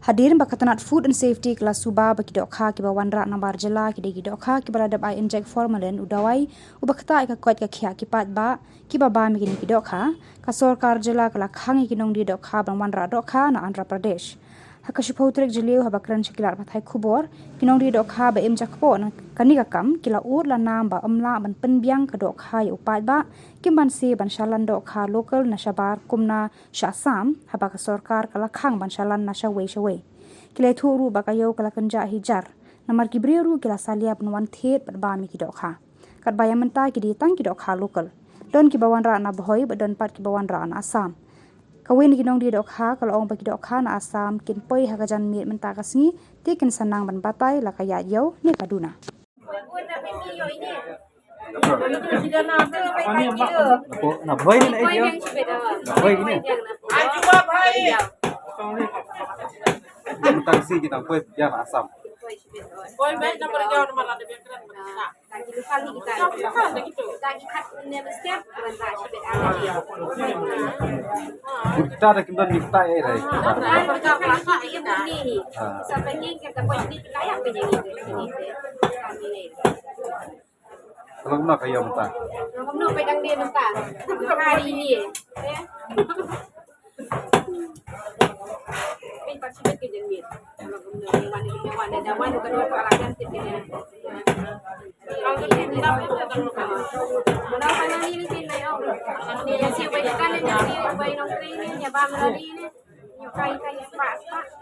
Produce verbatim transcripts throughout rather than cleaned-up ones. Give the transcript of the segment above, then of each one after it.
Hadien ba ka tnat Food and Safety ka la suba ba ki dohkha kiba wanrah na bar jylla ki dei ki dohkha kiba la dep ai injek formalin, u dawai uba ktah ïa ka koit ka khiah ki paidbah kiba bam ïa kine ki dohkha, ka sorkar jylla ka la khang ïa ki nongdie dohkha ban wanrah dohkha na Andhra Pradesh. Ha ka shiphew tarik Jylliew, haba kren sha ki lad pathai khubor, ki nongdie dohkha ba im jakpoh na kane ka kam ki la ud la nam ba ym lah ban pynbiang ka dohkha ïa u paidbah, kim banse ban shalan dohkha local na shabar kumba na sha Assam, haba ka sorkar ka la khang ban shalan na shawei shawei. Ki la ïathuh ruh ba ka ïew ka la kynjah hi jar, namar ki briew ruh ki la salia ban wan thied bad bam ïa ki dohkha. Katba ïa mynta ki dei tang ki dohkha local. Don kiba wanrah na Bhoi bad don pat kiba wanrah na Assam. Kawei na ki nongdie dohkha ka la ong ba ki dohkha na Assam kin poi ha ka janmiet mynta ka sngi, te kin sa nang ban batai la ka ïaid ïew ne ka duna. Na Bhoi ne na ïaid ïew? Na Bhoi ne? Na Bhoi ne? Mynta ka sngi kita poi ïa na Assam. Kita da kim don ni kita, eh, dai. Ha. Kalau kumno ka ïew mynta? Kumno phi dang dei mynta? Hari ni, eh.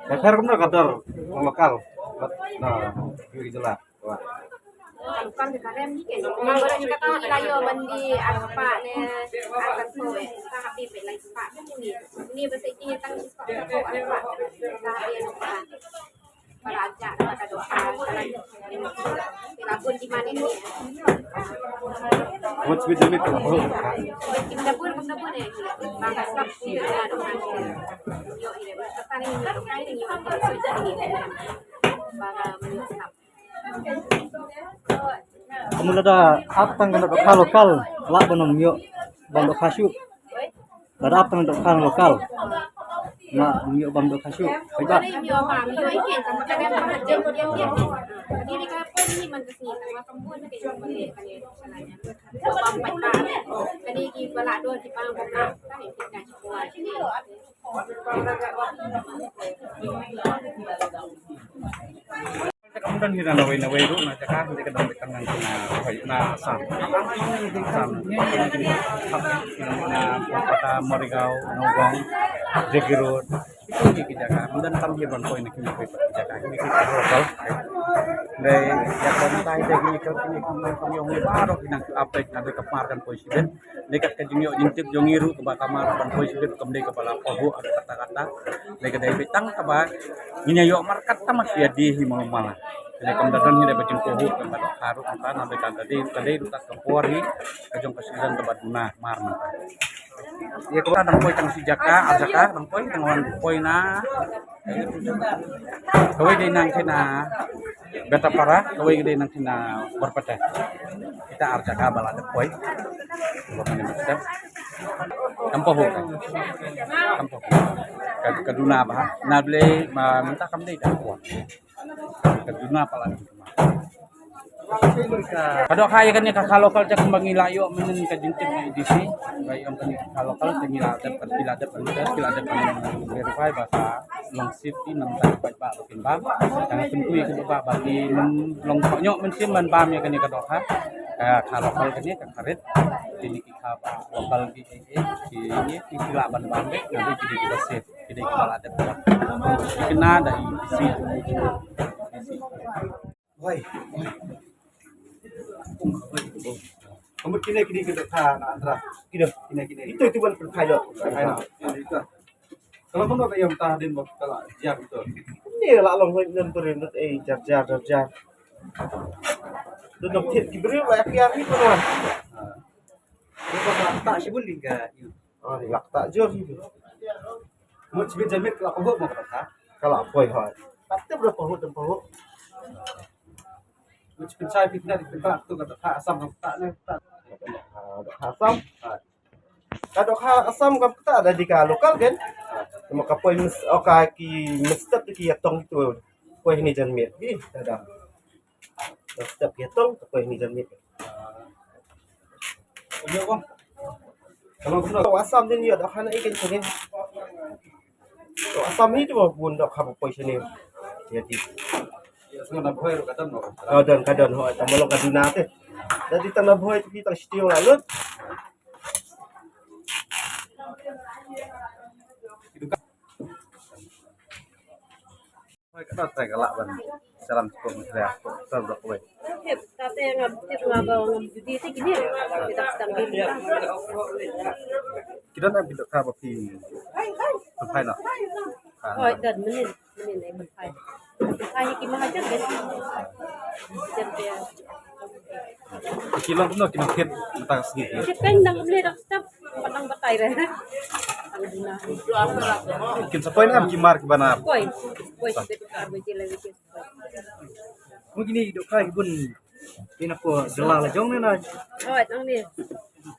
Ka dor kumno ka dor lokal? Na, ïa ki jylla. Wah. Ka dukhan ka karem ni ke. Ka dukhan ka karem ni ke. Ka dukhan ka karem ni ke. What's with the meat? Kim da bun, kim da bun eh. Ba ka slap ni ka dukhan. Yo, ïa, ba ka tang ni ka dukhan ni, yo, ba ka slap. Mula da ap tang ka dohkha lokal, lah ban ym ïoh bam dohkha shuh. Lada ap tang dohkha lokal, lah ym ïoh bam dohkha shuh. Paidbah. Kam don hi na wei na wei ruh na jaka, hynrei ka don beit tang na, na Assam. Assam. Na Kolkata, Morigaon, Nagaon, Jagiroad. Kito ki jaka. Kam don tam hi ban poi na kine ki jaka. Kine ki local. Dei ïa ka dei dei kine ki, kine ki, kine ki ïong baroh ki nang update na dei ka mar kan poi shibit. Dei kat ka jingïoh jingtip jong ngi ruh kaba ka mar ban poi shibit kam dei kaba la pahuh kata kata. Dei ka dei beit tang kaba ngin ïa ïoh markat tang ma shu ïa die hi ma ma la. Dei kam da don hi dei ba jingpahuh kaba dohkha ruh mynta na dei ka dei ka dei ruh kat ka por hi ka jong ka season kaba duna mar mynta. Ïa kaba dang poi tang shi jaka, ar jaka dang poi, dang wan poi na kawei dei nang kina Betapara, kawei dei nang kina Barpeta. Kita ar jaka ba la dep poi. Ba kane Barpeta. Kam pahuh. Kam pahuh. Ka, ka duna ba. Na Blei ma mynta kam dei ka por. Ka duna palat. Ka dohkha ïa kane ka kha local, te kumba ngi la ïoh mynnin ka jingtip na A D C. Ba ïoh kane ka kha local te ngi la dep, ngi la dep, ngi la dep verify ba ka long safety namar ka paidbah ba kin bam. Tang kyntu ïa ki paidbah ba ki long kohnguh mynsiem ban bam ïa kane ka dohkha. Ka kha local kane ka kha rit. Kine ki kha ba local ki, ki, ki, ki, ki lah ban bam, na dei ki dei kiba safe. Ki dei kiba la dep. Ki kynna da i, i si. Wai. Ka mut kine, kine ki dohkha na Andhra. Kine, kine, kine. Ito, ito ban pynphai doh. Pynphai doh. Ka la kumno ka ïa mynta hadien ba ka la jia ito? Ni la long hoi nan pyrshah ei jar jar jar jar. Don nang thied ki briew la ïa ki ar ni ko na. Ni ko ba ta shibun ding ka. Ah, ni la ta jor ni. Mut shibit jan miet ka la pahuh mo ka ta. Ka la poi hoi. Ka tip la pahuh, tip pahuh. Mut shibit shai pit na di pit ba tu ka ta Assam ka ta ne ta. Ah, ta Assam. Ah. Ka dohkha Assam kam kata da dei ka local kan? Ma ka poi mes, o ka ki mestep ki ïatong tu. Poi hini jan miet. Ih, ta dang. Mestep ki ïatong, poi hini jan miet. Kalau kita Assam din ïa, dah khana ikan sini. Assam ni tu bun dah khap poi sini. Ïa ti. Ka don, ka don, ho, tang ba long ka duna te. Jadi tang na bhoi tu kita siti ong lalut. Hoi, ka dei ka lah ban. Salam, cukup mesra, cukup, cukup, cukup. Tip, tate ngam tip, ngam ba ngam judi te kini. Kita sedang di. Kita nak pindah ke apa pi? Sampai nak. Hoi, dan menit, menit ni sampai. Sampai ki mahajan kan. Jan dia. Ki long kumno, ki long khit, mata ka sngi. Khit kan dang mle dang step, patang batai re. Tang duna. Kin sa poi nam ki mar ki bana. Poi, poi, sa betu kar beje le beje. Mu kini dok kai bun. Ina ko jela la jong ne na. Oh, tang ni.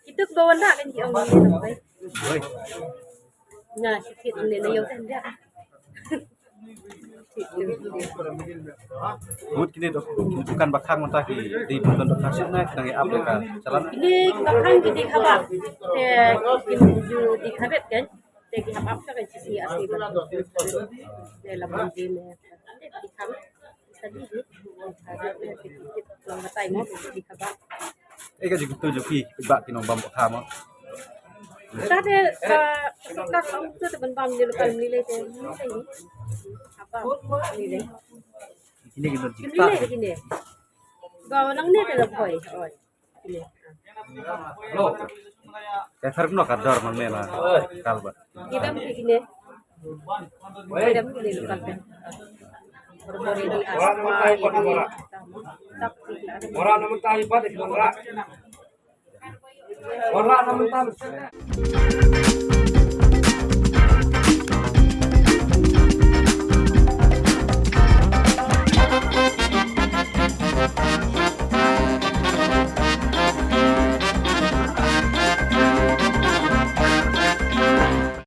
Kitu ko wan da kan ki ong ni na pai. Oi. Na, si khit ne na yo kan dia. Mut kine dok, dukan ba khang mynta ki dei bun dukan suk na ki dang ïa ap ka. Salam. Kine ki ba khang ki dei kaba. Te ki ju dei khabet kan. Te ki hap ap ka kan sisi asi ba. Te la bun dei ne. Te ki khang. Sa dei dei. Khabet ne ki, ki, ki, long batai mo ki dei kaba. Eh, ka jingkyntu jong phi, ba ki nongbam ba kha mo. Ka de, ah, ka ka ka tu te ban bam ni lokal ni le te ni te ni. Apa ni le? Kine ki nor jingkyntu. Kine kine. Ba nang ni te la boy. Oi. Kine. Ka thar no ka dor mang ne la. Kal ba. Kidam ki kine. Kidam kine lokal te. Bor-bor ini aspa ini. Bora na mynta hi pat, bora. Bora na mynta.